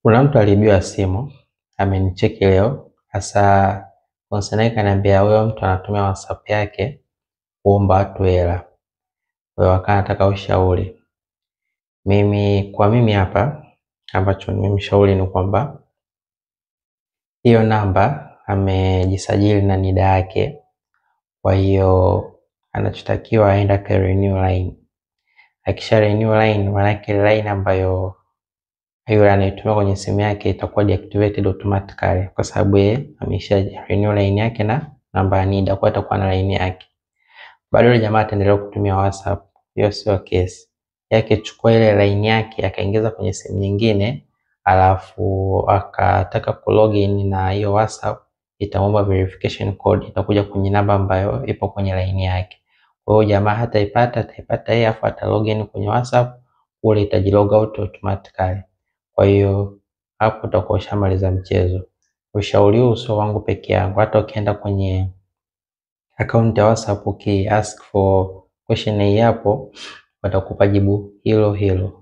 Kuna mtu aliibiwa simu, amenicheki leo. Hasa concern yake kaniambia huyo mtu anatumia WhatsApp yake kuomba watu hela. Kwa hiyo akawa anataka ushauri. Mimi kwa mimi hapa ambacho nimemshauri ni kwamba hiyo namba amejisajili na NIDA yake, kwa hiyo anachotakiwa aende aka renew line. Akisha renew line, maanake line ambayo yule anaitumia kwenye simu yake itakuwa deactivated automatically kwa sababu yeye amesha renew line yake na namba ya NIDA, kwa atakuwa na line yake. Bado yule jamaa ataendelea kutumia WhatsApp, hiyo sio kesi yake. Chukua ile line yake akaingiza kwenye simu nyingine, alafu akataka kulogin na hiyo WhatsApp, itaomba verification code, itakuja kwenye namba ambayo ipo kwenye line yake. Kwa hiyo jamaa hataipata, ataipata yeye, afu ata login kwenye WhatsApp kule, itajilog out automatically. Kwa hiyo hapo utakuwa ushamaliza mchezo. Ushauri huu sio wangu peke yangu, hata ukienda kwenye akaunti ya WhatsApp uki ask for question hii hapo, watakupa jibu hilo hilo.